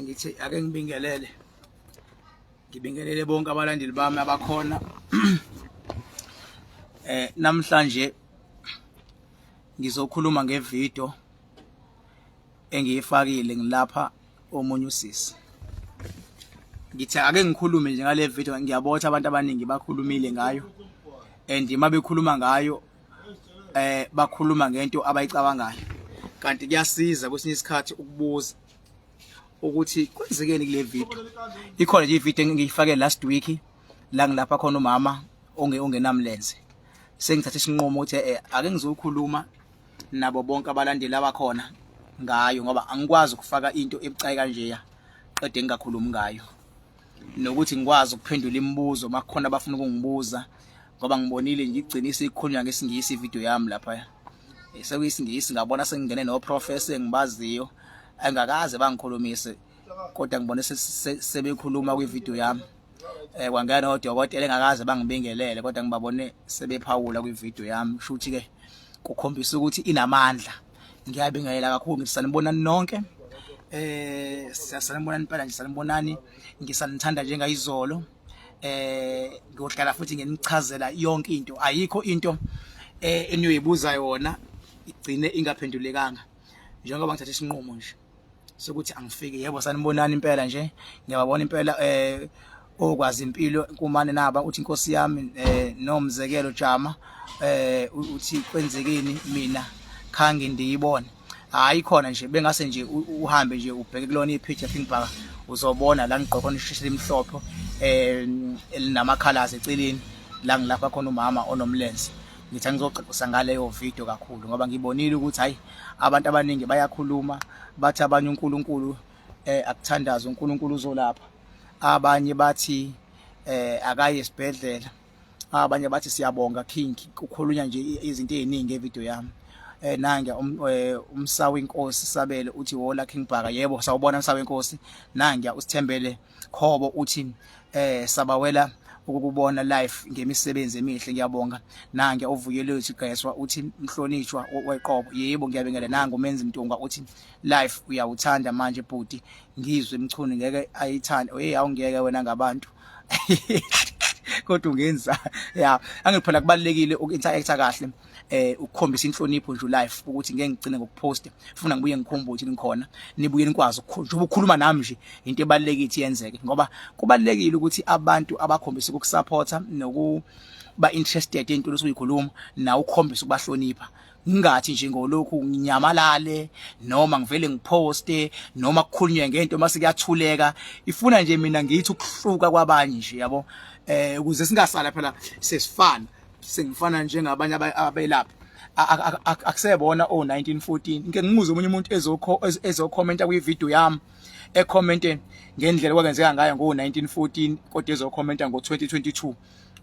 Ngithi ake ngibingelele, ngibingelele bonke abalandeli bami abakhona. Namhlanje ngizokhuluma ngevideo engiyifakile ngilapha omunye usisi. Ngithi ake ngikhulume nje ngale video, ngiyabotha abantu abaningi bakhulumile ngayo, and uma bekhuluma ngayo bakhuluma ngento abayicabangayo, kanti kuyasiza kwesinye isikhathi ukubuza ukuthi kwenzekeni kule video. Ikhona nje ivideo engiyifake last week la ngilapha khona umama ongenamlenze. Sengithatha isinqumo ukuthi ake ngizokhuluma nabo bonke abalandeli abakhona ngayo, ngoba angikwazi ukufaka into ebucayi kanjeya qede ngingakhulumi ngayo, nokuthi ngikwazi ukuphendula imibuzo makukhona abafuna ukungibuza, ngoba ngibonile nje igcina isikhulunywa ngesiNgisi ivideo yami lapha. SekuyisiNgisi, ngabona sengingene no-professor engibaziyo engakaze bangikhulumise, kodwa ngibone sebekhuluma kwivideo yami. Kwangena nodokotela engakaze bangibingelele, kodwa ngibabone sebephawula kwivideo yami, kusho ukuthi ke kukhombisa ukuthi inamandla. Ngiyabingelela kakhulu, ngithi sanibonani nonke. Sanibonani impela nje, sanibonani, ngisanithanda njengayizolo. Ngiyohlala futhi nginichazela yonke into, ayikho into eniyoyibuza yona igcine ingaphendulekanga, njengoba ngithatha isinqumo nje sokuthi angifike. Yebo, sanibonani impela nje, ngiyababona impela okwazi impilo kumane naba uthi inkosi yami nomzekelo Jama uthi kwenzekeni mina khange ndiyibone. Hayi, khona nje bengase nje uhambe nje ubheke kulona ipage King Bhaka, uzobona la ngigqoke khona isheshe limhlophe elinamakhala eceleni, la ngilapha khona umama onomlenze. Ngithi angizocacisa ngaleyo video kakhulu, ngoba ngibonile ukuthi hayi, abantu abaningi bayakhuluma, bathi abanye uNkulunkulu akuthandaza uNkulunkulu uzolapha, abanye bathi akaye esibhedlela, abanye bathi siyabonga King. Kukhulunywa nje izinto eziningi evideo yami. Nange umsawi inkosi Sabele uthi wola King Bhaka. Yebo, sawubona msawi inkosi. Nange usithembele Khobo uthi sabawela ukukubona live ngemisebenzi emihle, ngiyabonga. Nange ovuyelwe uthi Gqeswa uthi mhlonishwa weqobo. Yebo, ngiyabingela. Nange umenzi Mntungwa uthi life uyawuthanda manje bhuti, ngizwe Mchunu ngeke ayithande. Hey, awungeke wena ngabantu, kodwa ungenza ya angiphela. Kubalekile uku-interacta kahle, ukukhombisa inhlonipho nje life, ukuthi ngeke ngigcine ngokuposta, funa ngibuye ngikhumbule ukuthi ngikhona, nibuye nikwazi njengoba ukukhuluma nami nje. Into ebalulekile ithi yenzeke, ngoba kubalulekile ukuthi abantu abakhombisa ukukusupporta nokuba interested into osuyikhuluma nawe ukhombisa ukubahlonipha. Ngingathi nje ngolokhu nginyamalale noma ngivele ngiposte noma kukhulunywe ngento mase kuyathuleka. Ifuna nje mina ngithi ukuhluka kwabanye nje, yabo, ukuze singasala phela sesifana, sengifana njengabanye abelaphi akusebona o1914. Ngike ngimuzwe omunye umuntu ezokho ezokhomenta kwi-video yami, ecommente ngendlela okwenzeka ngayo ngo1914, kodwa ezokhomenta ngo2022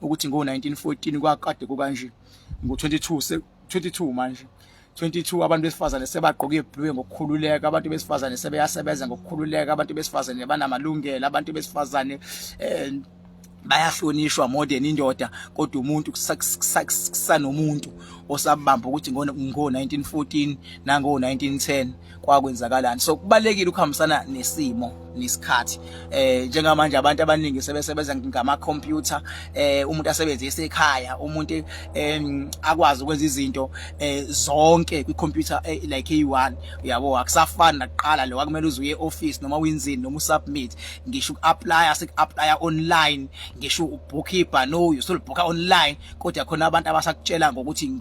ukuthi ngo1914 kwakade kukanje, ngo22 22 manje 22 abantu besifazane sebagqoka ibhluwe ngokukhululeka, abantu besifazane sebeyasebenza ngokukhululeka, abantu besifazane banamalungelo, abantu besifazane bayahlonishwa more than indoda, kodwa umuntu kusanomuntu osabamba ukuthi ngo-1914 nango-1910 kwakwenzakalani. So kubalekile ukuhambisana nesimo nesikhathi. Njengamanje abantu abaningi sebesebenza ngama computer, umuntu asebenze esekhaya, umuntu akwazi ukwenza izinto zonke kwi computer like eyi-1, uyabo. Akusafani nakuqala lo akumele uze uye office noma wenzini noma usubmit, ngisho uku-apply seku-apply online, ngisho ubook ibhanoyi usulibhuka online, kodwa khona abantu abasakutshela ngokuthi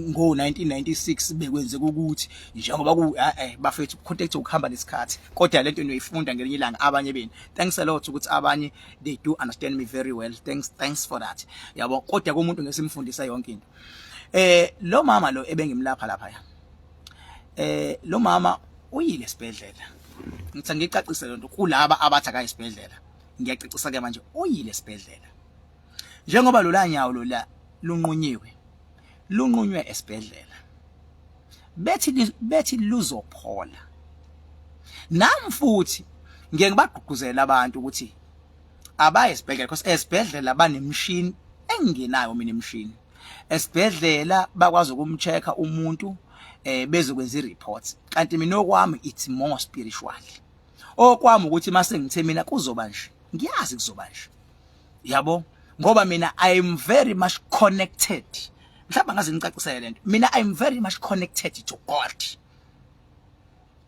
ngo-1996 bekwenzeka ukuthi njengoba ku bafethu contact ukuhamba nesikhathi. Kodwa lento niyoyifunda ngelinye ilanga abanye benu. Thanks a lot ukuthi abanye they do understand me very well, thanks for that, yabo. Kodwa kumuntu ngesimfundisa yonke into. Lo mama lo ebengimlapha lapha ya, lo mama uyile esibhedlela. Ngithi ngicacise lento kulaba abathi akayi esibhedlela. Ngiyacacisa ke manje, uyile esibhedlela. Njengoba lo lanyawo lo la lunqunyiwe, lunqunywe esibhedlela, bethi luzophola. Nami futhi ngeke ngibagqugquzela abantu ukuthi abaye esibhedlela, because esibhedlela banemishini engingenayo mina. Imishini esibhedlela bakwazi ukumcheck-a umuntu, bezokwenza i-report, kanti mina okwami it's more spiritual. Okwami ukuthi mase ngithe mina kuzoba nje, ngiyazi kuzoba nje. Yabo, ngoba mina I am very much connected. Mhlawumbe ngaze ngicacisele lento. Mina I am very much connected to God.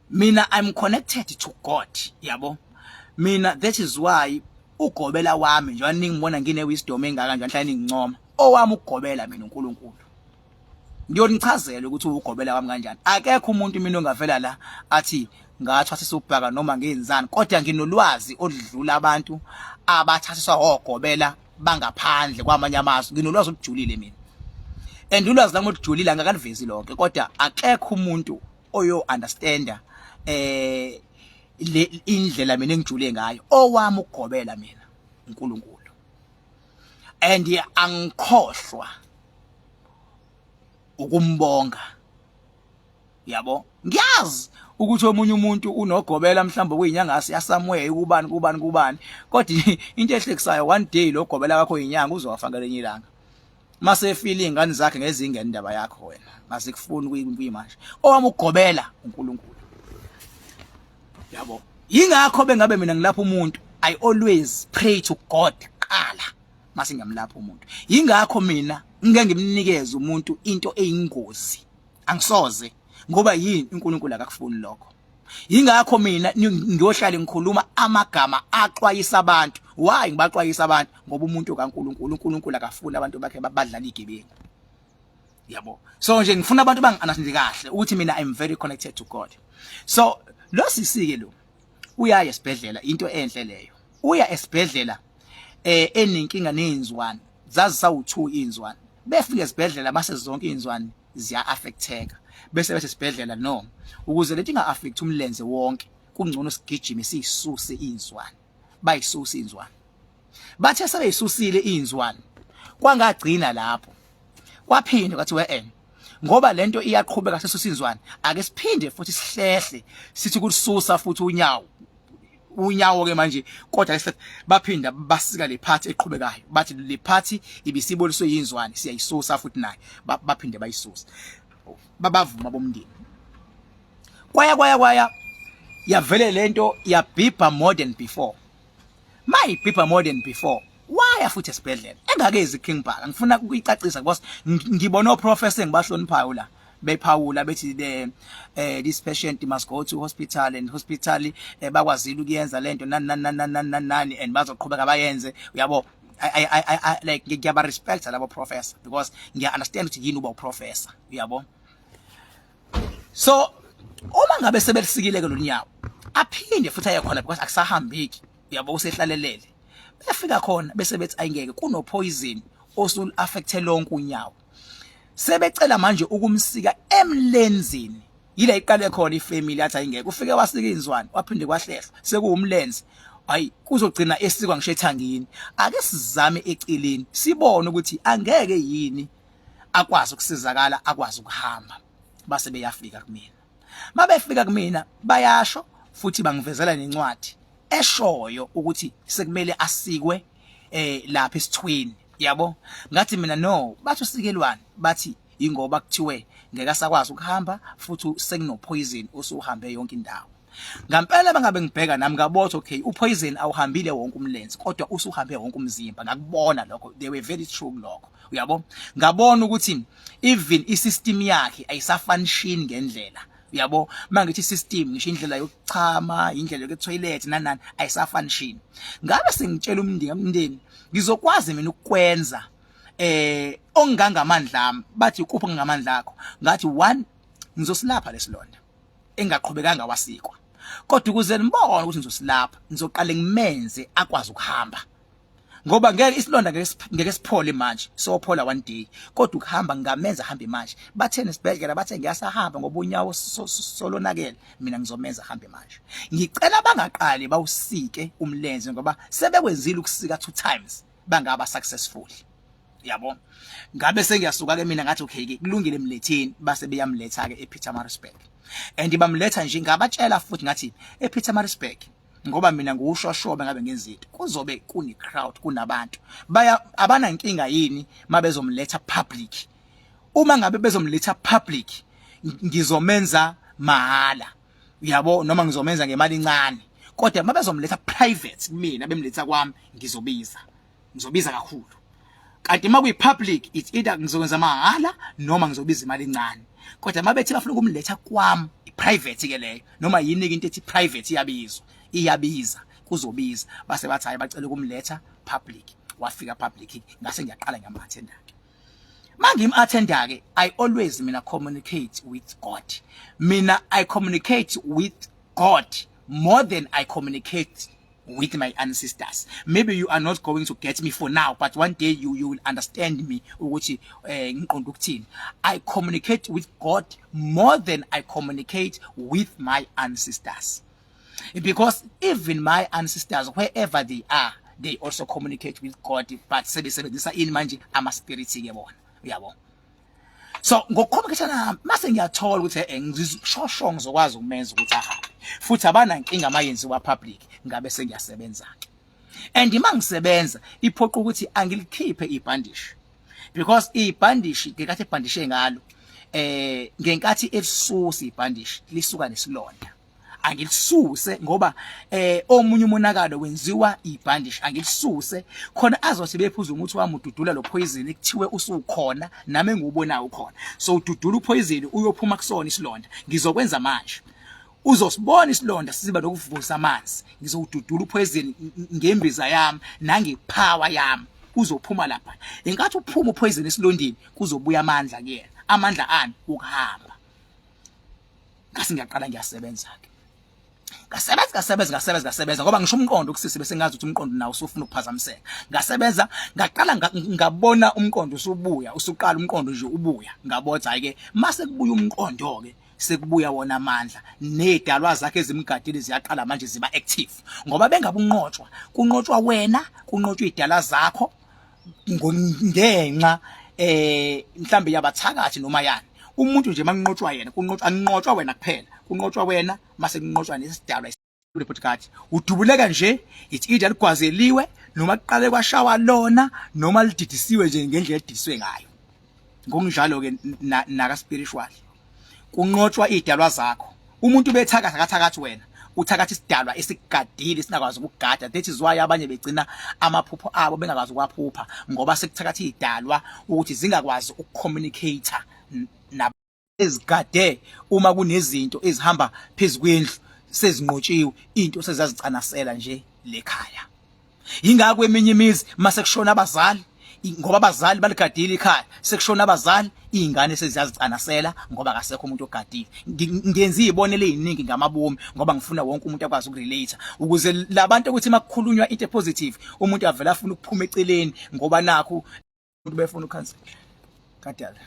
Mina I'm connected to God, yabo. Mina that is why ugobela wami nje ningibona ngine wisdom engaka nje nhlanye ningincoma. Owami ugobela mina uNkulunkulu. Ngiyonichazela ukuthi ugobela wami kanjani. Akekho umuntu mina ongavela la athi ngathwasisa ubhaka noma ngenzani, kodwa nginolwazi oludlula abantu abathathiswa ogobela bangaphandle kwamanye amazwe. Nginolwazi olujulile mina. And ulwazi lami olujulile angakalivezi lonke, kodwa akekho umuntu oyo understanda le indlela mina engijule ngayo. Owami ukugobela mina uNkulunkulu. And angikhohlwa ukumbonga. Yabo, ngiyazi ukuthi omunye umuntu unogobela mhlawumbe kuyinyanga yasamweye kubani kubani kubani, kodwa into ehlekisayo, one day lo gobela wakho inyanga uzowafa ngelinye ilanga. Mase efile izingane zakhe ngezingene indaba yakho wena ngasikufuni kuyimanje. Owami ukugobela uNkulunkulu. Yabo, yingakho bengabe mina ngilapha umuntu, I always pray to God qala mase ngiyamlapha umuntu. Yingakho mina ngike ngimnikeze umuntu into eyingozi, angisoze, ngoba yini? uNkulunkulu akakufuni lokho. Yingakho mina ngiyohlale ngikhuluma amagama axwayisa abantu. Why ngibaxwayisa abantu? Ngoba umuntu kaNkulunkulu, uNkulunkulu akafuni abantu bakhe badlala igebengu. Yabo, so nje ngifuna abantu bangi-understand kahle ukuthi mina I'm very connected to God. So lo sisi ke lo uyaya esibhedlela, into enhle leyo. Uya esibhedlela enenkinga nezinzwane, zazisawu2 inzwane. Befika esibhedlela mase zonke inzwane ziya affecteka, bese bese sibhedlela no, ukuze lento inga affect umlenze wonke, kungcono sigijime siyisuse inzwane. Bayisuse inzwane. Bathe sebeyisusile inzwane, kwangagcina lapho, kwaphinde kwathiwa ngoba lento iyaqhubeka, sesusa inzwane, ake siphinde futhi sihlehle sithi kulisusa futhi unyawo. Unyawo ke manje kodwa baphinda basika le part eqhubekayo, bathi le part ibisiboliswe yinzwane, siyayisusa futhi naye. Baphinde bayisusa, babavuma bomndeni. Kwaya kwaya kwaya, yavele lento yabhibha more than before. Mayibhibha more than before, waya futhi esibhedlela engakezi King Bhaka. Ngifuna ukuyicacisa because ngibona oprofessor engibahloniphayo la bephawula bethi the this patient must go to hospital and hospital bakwazile ukuyenza lento nani nani nani nani nani and bazoqhubeka bayenze. Uyabo, I like ngiyaba respect labo professor because ngiya understand ukuthi yini uba uprofessor. Uyabo, so uma ngabe sebelisikile ke lolunyawo, aphinde futhi aye khona because akusahambiki. Uyabo, usehlalelele. Befika khona bese bethi ayingeke, kuno poison osul affecte lonke unyawo. Sebecela manje ukumsika emlenzini. Yile iqale khona ifamily yathi ayingeke, ufike wasika inzwane, waphinde kwahlehla, sekuwumlenze, hayi kuzogcina esikwa ngisho ethangini. Ake sizame eceleni sibone ukuthi angeke yini akwazi ukusizakala, akwazi ukuhamba. Base beyafika kumina. Mabefika kumina bayasho futhi bangivezela nencwadi eshoyo ukuthi sekumele asikwe lapha esithweni. Yabo, ngathi mina no. Bathi usikelwani? Bathi ingoba kuthiwe ngeke asakwazi ukuhamba futhi sekuno poison osuhambe yonke indawo. Ngampela bangabe ngibheka nami ngabotha, okay, upoison awuhambile wonke umlenze kodwa usuhambe wonke umzimba. Ngakubona lokho, they were very true kulokho. Uyabo, ngabona ukuthi even isystem yakhe ayisafunction ngendlela. Uyabo, mangithi system ngisho indlela yokuchama, indlela yokuya toilet nani nani, ayisafunction. Ngabe sengitshela umndeni ngizokwazi mina ukukwenza ongangamandla ami. Bathi kuphi ngamandla akho? Ngathi one, ngizosilapha lesilonda engaqhubekanga wasikwa, kodwa ukuze nibone ukuthi ngizosilapha, ngizoqale ngimenze akwazi ukuhamba, ngoba ngeke isilonda ngeke siphole manje, sophola one day, kodwa ukuhamba ngingamenza ahambe manje. Bathene esibhedlela bathe ngiyasahamba ngoba unyawo solonakele. Mina ngizomenza ahambe manje. Ngicela bangaqali bawusike umlenze ngoba sebekwenzile ukusika two times bangaba successful. Yabo, ngabe sengiyasuka ke mina, ngathi okay ke kulungile, mletheni. Base beyamletha ke ePietermaritzburg and bamletha nje. Ngabatshela futhi ngathi ePietermaritzburg, ngoba mina nguwushoshobe ngabe ngenza into, kuzobe kune crowd, kunabantu, baya abanankinga yini mabezomletha public? Uma ngabe bezomletha public, ngizomenza mahala, uyabo, noma ngizomenza ngemali encane. Kodwa mabezomletha private kumina, bemletha kwami, ngizobiza, ngizobiza kakhulu. Kanti uma kuyi-public, it's either ngizokwenza mahhala noma ngizobiza imali encane. Kodwa uma bethi bafuna ukumletha kwami, i-private ke leyo, noma yini-ke into ethi private iyabizwa, iyabiza, kuzobiza. Base bathi hayi, bacela ukumletha public. Wafika public, ngase ngiyaqala ngiyam-attenda-ke. Mangim-attenda-ke, I always mina communicate with God. Mina I communicate with God more than I communicate with my ancestors. Maybe you are not going to get me for now, but one day you will understand me ukuthi ngiqonda ukuthini. I communicate with God more than I communicate with my ancestors, because even my ancestors, wherever they are, they also communicate with God, but sebesebenzisa ini manje? Ama spirits ke bona, uyabo. So ngokucommunicate nami, mase ngiyathola ukuthi ngishosho ngizokwazi ukumenza ukuthi ahambe, futhi abanankinga mayenziwa public. Ngabe sengiyasebenza ke, and ima ngisebenza iphoqa ukuthi angilikhiphe ibhandishi, because ibhandishi ngenkathi ebhandishe ngalo, ngenkathi elisusa ibhandishi, lisuka nesilonda. Angilisuse ngoba omunye umonakalo wenziwa ibhandishi. Angilisuse khona azothi bephuza umuthi wami, ududula lo poison kuthiwe usukhona, nami engiwubonayo ukhona. So ududula upoison, uyophuma kusona isilonda. Ngizokwenza manje, uzosibona isilonda siba nokuvusa amanzi. Ngizowududula upoison ngembiza yami nangepower yami, uzophuma lapha. Inkathi uphuma upoison esilondeni, kuzobuya amandla kuyena. Amandla ani? Ukuhamba. Ngase ngiyaqala ngiyasebenza ke, ngasebenza, ngasebenza, ngasebenza, ngasebenza, ngoba ngisho umqondo kusisi bese ngazi ukuthi umqondo nawo usufuna ukuphazamiseka. Ngasebenza, ngaqala ngabona umqondo usubuya, usuqala umqondo nje ubuya. Ngabona hayi ke, mase kubuya umqondo ke, sekubuya wona amandla, nezidalwa zakhe ezimgadile ziyaqala manje ziba active, ngoba bengabunqotshwa, kunqotshwa wena, kunqotshwa idalwa zakho ngenxa mhlambe yabathakathi noma yani. Umuntu nje manqotshwa yena, kunqotshwa, anqotshwa wena kuphela, kunqotshwa wena, mase kunqotshwa nesidalwa kule podcast. Udubuleka nje, it's either ligwazeliwe noma kuqale kwashawa lona noma lididisiwe nje ngendlela edidiswe ngayo. Ngokunjalo ke naka spiritual, kunqotshwa idalwa zakho. Umuntu bethakatha, akathakathi wena, uthakatha isidalwa esikugadile, singakwazi ukugada. That is why abanye begcina amaphupho abo bengakwazi ukwaphupha, ngoba sekuthakatha idalwa ukuthi zingakwazi ukucommunicate na ezigade. Uma kunezinto ezihamba phezukwendlu sezinqotshiwe, into sezazicanasela nje lekhaya. Yingakho eminye imizi mase kushona abazali, ngoba abazali baligadile ikhaya, sekushona abazali, izingane seziyazicanasela ngoba akasekho umuntu ogadile. Ngenza izibonelo eziningi ngamabomi ngoba ngifuna wonke umuntu akwazi ukurelate, ukuze labantu ukuthi makukhulunywa into positive, umuntu avela afuna ukuphuma eceleni, ngoba nakhu umuntu befuna ukhansela kadala.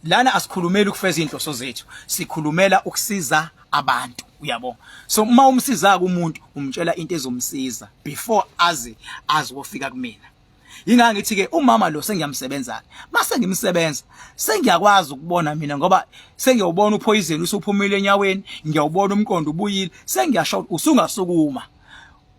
Lana asikhulumeli ukufeza inhloso zethu, sikhulumela ukusiza abantu, uyabo. So uma umsiza umuntu, umtshela into ezomsiza before aze azofika kumina. Yingakho ngithi ke umama lo sengiyamsebenza. Mase ngimsebenza, sengiyakwazi ukubona mina, ngoba sengiyawubona upoison usuphumile enyaweni, ngiyawubona umqondo ubuyile, sengiyasho usungasukuma,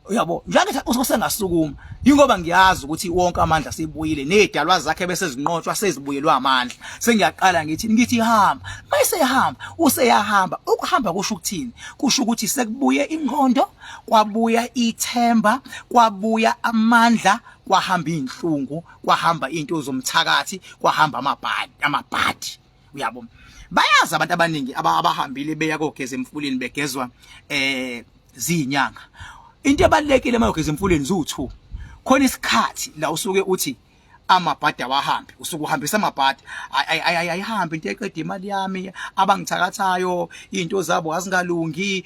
uyabo. Njengathi usengasukuma, yingoba ngiyazi ukuthi wonke amandla sibuyile, nezidalwa zakhe bese zinqotshwa, sezibuyelwa amandla. Sengiyaqala ngithi hamba. Mayisehamba, useyahamba. Ukuhamba kusho ukuthini? Kusho ukuthi sekubuye ingqondo, kwabuya ithemba, kwabuya amandla, kwahamba inhlungu, kwahamba into zomthakathi, kwahamba amabhadi, amabhadi, uyabo. Bayazi abantu abaningi abahambile beya kogeza emfuleni, begezwa zinyanga. Into ebalekile mayogeza emfuleni ziwu2. Khona isikhathi la usuke uthi amabhadi awahambi, usuke uhambisa amabhadi, ayihambi into eqeda imali yami, abangithakathayo izinto zabo azingalungi,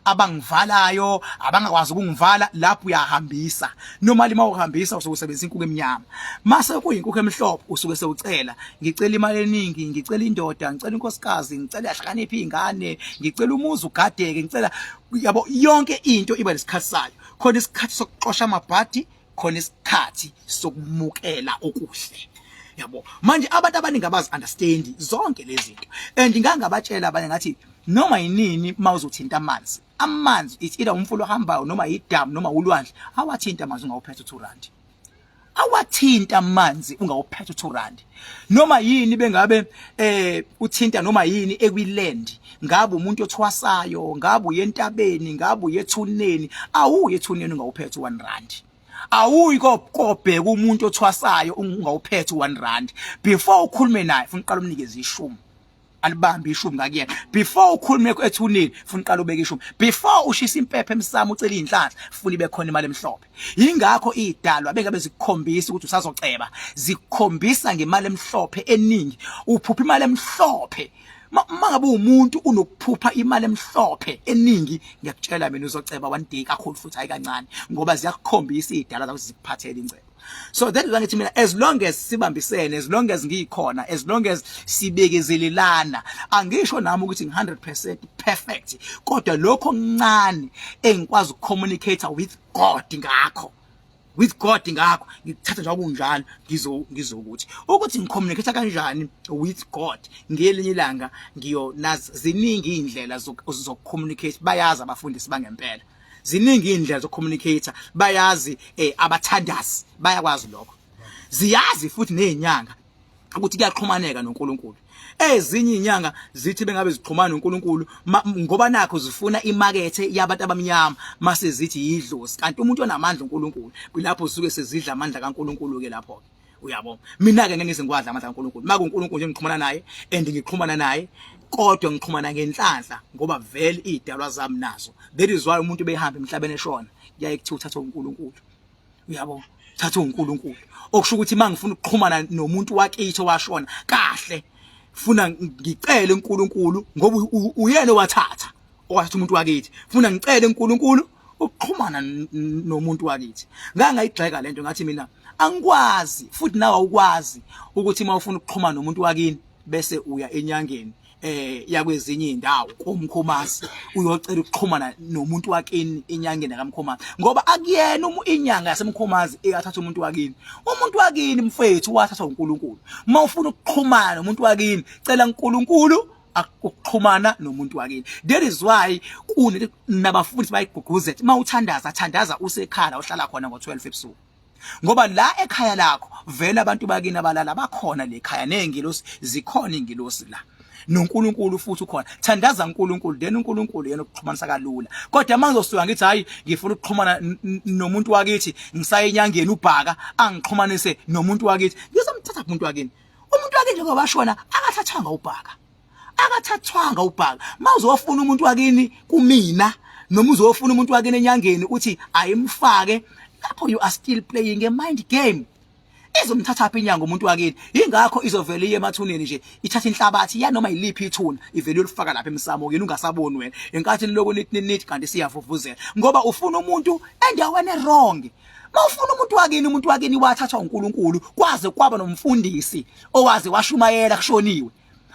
abangivalayo abangakwazi ukungivala. Lapho uyahambisa. Normally mawuhambisa usuke usebenzisa inkukhu emnyama. Mase kuyinkukhu emhlophe, usuke sewucela, ngicela imali eningi, ngicela indoda, ngicela inkosikazi, ngicela yahlakanipha izingane, ngicela umuzi ugadeke, ngicela, yabo. Yonke into iba nesikhathi sayo. Khona isikhathi sokuxosha amabhadi, khona isikhathi sokumukela okuhle, yabo. Manje abantu abaningi abazi understand zonke lezi zinto, and ngangabatshela abanye ngathi noma yinini mawuzothinta amanzi, amanzi it's either umfula ohambayo noma idamu noma ulwandle, awathinta amanzi ungawuphethe 2 rand. Awathinta amanzi ungawuphethe u2 rand. Noma yini bengabe uthinta noma yini ekwiland, ngabe umuntu othwasayo, ngabe uyentabeni, ngabe uyethuneni, awuye ethuneni ungawuphethe u1 rand. Awuyi kobheka umuntu othwasayo ungawuphethe u1 rand. Before ukhulume naye ufuna uqala umnikeze ishumi. Alibambe ishumi ngakuyena. Before ukhulume ethuneni funa uqala ubeke ishumi. Before ushisa impepho emsamo ucela inhlanhla, funa ibe khona imali emhlophe. Yingakho idalwa bengabe zikukhombisa ukuthi usazoceba, zikukhombisa ngemali emhlophe eningi. Uphupha imali emhlophe. Mangabe umuntu unokuphupha imali emhlophe eningi, ngiyakutshela mina uzoceba one day kakhulu futhi hayi kancane, ngoba ziyakukhombisa idalwa zakho zikuphathela ingcebo. So that is why ngithi mina, as long as sibambisene, as long as ngikhona, as long as sibekezelelana, angisho nami ukuthi ngi 100% perfect, kodwa lokho okuncane engikwazi ukucommunicate with God ngakho, with God ngakho ngikuthatha njengoba kunjalo. Ngizokuthi ukuthi ngicommunicate kanjani with God ngelinye ilanga ngiyo nazi. Ziningi indlela zokucommunicate, bayazi abafundisi bangempela. Ziningi indlela zokucommunicate, bayazi abathandazi, bayakwazi lokho. Ziyazi futhi nezinyanga ukuthi kuyaxhumaneka noNkulunkulu. Ezinye inyanga zithi bengabe zixhumana noNkulunkulu ngoba nakho zifuna imakethe yabantu abamnyama, mase zithi yidlozi, kanti umuntu onamandla uNkulunkulu. Kulapho zisuke sezidla amandla kaNkulunkulu ke lapho ke, uyabo. Mina ke ngeke ngize ngikwadla amandla kaNkulunkulu. Maka uNkulunkulu nje ngixhumana naye, and ngixhumana naye kodwa ngixhumana ngenhlanhla, ngoba vele idalwa zami nazo. That is why umuntu behamba emhlabeni eshona, kuyaye kuthiwa uthathwa uNkulunkulu, uyabo, thatha uNkulunkulu. Okusho ukuthi mangifuna ukuxhumana nomuntu wakithi owashona kahle, funa ngicele uNkulunkulu, ngoba uyena owathatha umuntu wakithi. Funa ngicele uNkulunkulu ukuxhumana nomuntu wakithi. Ngangayigxeka lento, ngathi mina angikwazi, futhi nawe awukwazi ukuthi uma ufuna ukuxhumana nomuntu wakini bese uya enyangeni yakwezinye indawo komkhomazi, uyocela ukuxhumana nomuntu wakini enyangeni kaMkhomazi, ngoba akuyena inyanga yasemkhomazi eyathatha umuntu wakini. Umuntu wakini, mfethu, wathathwa uNkulunkulu. Uma ufuna ukuxhumana nomuntu wakini, cela uNkulunkulu ukuxhumana nomuntu wakini. That is why kune nabafundisi bayigqugquzela, uma uthandaza, thandaza usekhaya uhlala khona ngo12 ebusuku, ngoba la ekhaya lakho vele abantu bakini abalala bakhona le khaya, nezingilosi zikhona, ingilosi la noNkulunkulu futhi ukhona. Thandaza uNkulunkulu, then uNkulunkulu yena ukuxhumanisa kalula. Kodwa manje uzosuka ngithi hayi, ngifuna ukuxhumana nomuntu wakithi, ngisaye enyangeni ubhaka angixhumanise nomuntu wakithi, ngizomthatha umuntu wakini? Umuntu wakini njengoba washona, akathathwanga ubhaka, akathathwanga ubhaka. Mawuzofuna umuntu wakini kumina, noma uzofuna umuntu wakini enyangeni uthi ayimfake lapho, you are still playing a mind game. Izomthatha phi inyanga umuntu wakini? Ingakho izovela iye emathuneni nje, ithatha inhlabathi yanoma yiliphi ithuna, ivele uyolifaka lapha emsamo kini, ungasaboni wena. Enkathi niloko nithi nithi kanti siyavuvuzela, ngoba ufuna umuntu endaweni wrong. Mawufuna umuntu wakini, umuntu wakini wathathwa uNkulunkulu, kwaze kwaba nomfundisi owaze washumayela kushoniwe,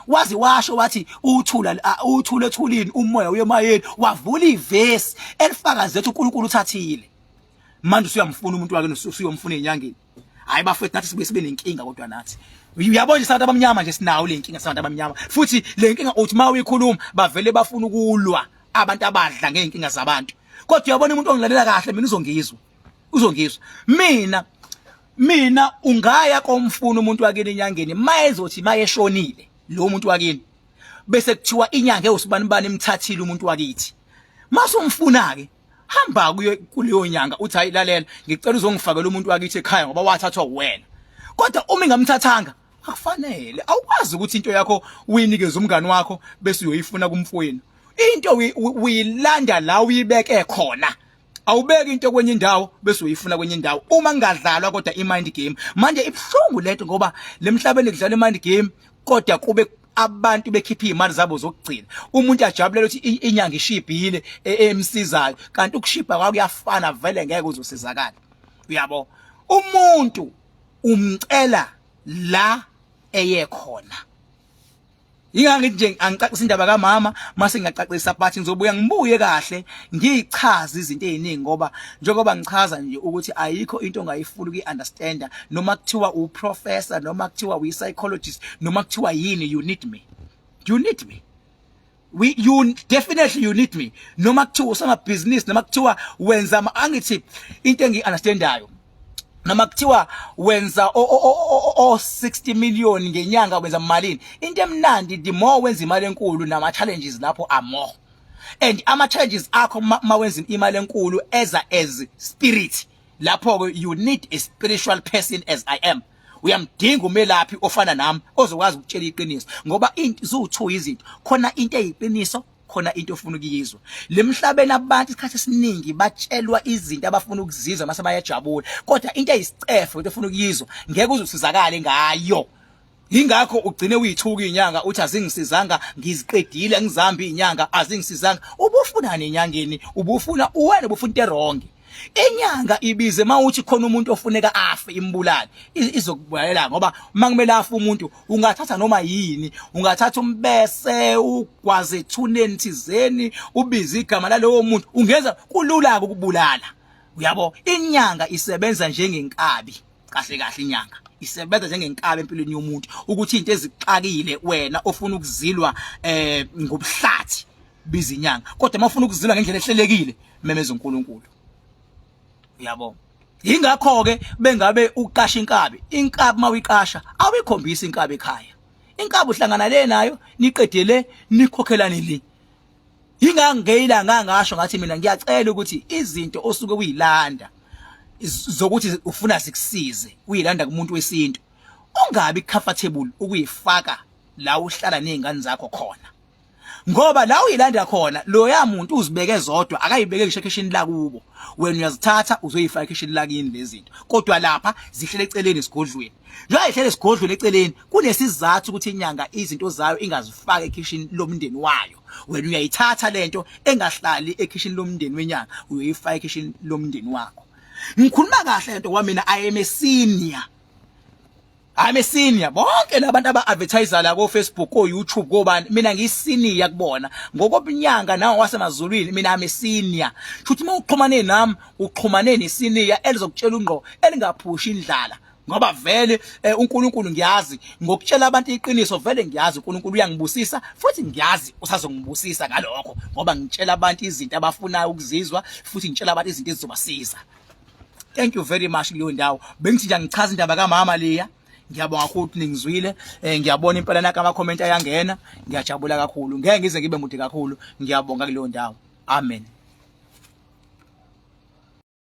wazi washo wathi uthula uthule ethulini, umoya uyemayeni, wavula ivesi elifakaze ukuthi uNkulunkulu uthathile. Manje usuyamfuna umuntu wakhe, usuyomfuna enyangeni. Hayi bafethu, nathi sibuye sibe nenkinga, kodwa nathi uyabona nje sabantu abamnyama nje sinawo le nkinga, sabantu abamnyama. Futhi le nkinga uthi uma uyikhuluma bavele bafuna ukulwa abantu abadla ngey'nkinga zabantu. Kodwa uyabona, umuntu ongilalela kahle mina uzongizwa, uzongizwa mina. Mina ungaya komfuna umuntu wakini enyangeni, mayezothi mayeshonile lo muntu wakini, bese kuthiwa inyanga ewusibani bani imthathile umuntu wakithi, masumfuna ke, hamba kuye kuleyo nyanga uthi, "Hayi, lalela, ngicela uzongifakela umuntu wakithi ekhaya ngoba wathathwa wena." Kodwa uma ingamthathanga, akufanele, awukwazi ukuthi into yakho uyinikeze umngani wakho bese uyoyifuna kumfowenu. Into uyilanda la uyibeke khona, awubeki into kwenye indawo bese uyifuna kwenye indawo. Uma kungadlalwa kodwa i-mind game, manje ibuhlungu lento, ngoba lemhlabeni kudlala i-mind game, kodwa kube abantu bekhipha izimali zabo zokugcina. Umuntu ajabulela ukuthi inyanga ishibhile emsizayo, kanti ukushibha kwakho kuyafana vele, ngeke uzosizakala, uyabo. Umuntu umcela la eye khona. Yingangithi nje angicacisa indaba kamama, mase ngiyacacisa, but ngizobuya ngibuye kahle ngichaze izinto eziningi, ngoba njengoba ngichaza nje ukuthi ayikho into ongayifuni ukuyi-understanda, noma kuthiwa uprofessor, noma kuthiwa uyi-psychologist, noma kuthiwa yini, you need me, you need me, we you definitely you need me. Noma kuthiwa usamabhizinisi, noma kuthiwa wenza, angithi into engiyi-understandayo Noma kuthiwa wenza o 60 million ngenyanga, wenza malini? Into emnandi, the more wenza imali enkulu, nama challenges lapho are more, and ama challenges akho ma wenza imali enkulu eza as spirit. Lapho ke you need a spiritual person as I am. Uyamdinga umelaphi ofana nami ozokwazi ukutshela iqiniso, ngoba into ziwu2 izinto khona, into eyiqiniso khona, into ofuna ukuyizwa. Lemhlabeni abantu isikhathi esiningi batshelwa izinto abafuna ukuzizwa mase bayajabula, kodwa into eyisicefe, into ofuna ukuyizwa, ngeke uzusizakale ngayo. Ingakho ugcine uyithuka inyanga, uthi azingisizanga, ngiziqedile, ngizambi inyanga, azingisizanga. Ubufunani enyangeni? Ubufuna uwena, ubufuna into wrong. Inyanga ibize mawuthi khona umuntu ofuneka afe, imbulali, izokubulalela, ngoba makumele afe umuntu ungathatha noma yini, ungathatha umbese, ugwaze ethuneni thizeni, ubize igama lalowo muntu, ungenza kulula ukubulala, uyabo. Inyanga isebenza njengenkabi. Kahle kahle inyanga isebenza njengenkabi empilweni yomuntu, ukuthi into ezixakile wena ofuna ukuzilwa ngobuhlathi, biza inyanga, kodwa uma ufuna ukuzilwa ngendlela ehlelekile, memeza uNkulunkulu, uyabo. Ingakho ke bengabe uqasha inkabi, inkabi mawuyiqasha awuyikhombisa inkabi ekhaya. Inkabi uhlangana le nayo, niqedele, nikhokhelane le. Ingangeyila ngangasho ngathi mina ngiyacela ukuthi izinto osuke uyilanda zokuthi ufuna sikusize, uyilanda kumuntu wesintu, ungabi comfortable ukuyifaka la uhlala nezingane zakho khona, ngoba la uyilanda khona loya muntu uzibeke zodwa, akayibeke ngisho ekhishini lakubo. Wena uyazithatha uzoyifaka ekhishini lakini lezi zinto, kodwa lapha zihlele eceleni esigodlweni. Njengoba ihlele esigodlweni eceleni, kunesizathu ukuthi inyanga izinto zayo ingazifaki ekhishini lomndeni wayo. Wena uyayithatha lento engahlali ekhishini lomndeni wenyanga, uyoyifaka ekhishini lomndeni wakho. Ngikhuluma kahle lento kwamina, I am a senior, I'm a senior. Bonke labantu aba advertise la ko Facebook, ko YouTube, kobani, mina ngiyisenior kubona ngokobunyanga nawe wasemazulwini. Mina I'm a senior. Futhi uma uxhumane nami, uxhumane nesenior elizokutshela ungqo, elingaphushi indlala, ngoba vele uNkulunkulu ngiyazi ngokutshela abantu iqiniso, vele ngiyazi uNkulunkulu uyangibusisa, futhi ngiyazi usazongibusisa ngalokho, ngoba ngitshela abantu izinto abafunayo ukuzizwa, futhi ngitshela abantu izinto ezizobasiza. Thank you very much kuleyo ndawo. Bengithi nje ngichaza indaba kamama leya. Ngiyabonga kakhulu ukuthi ningizwile. Ngiyabona impela naka ama comment ayangena, ngiyajabula kakhulu. Ngeke ngize ngibe mude kakhulu. Ngiyabonga kuleyo ndawo. Amen.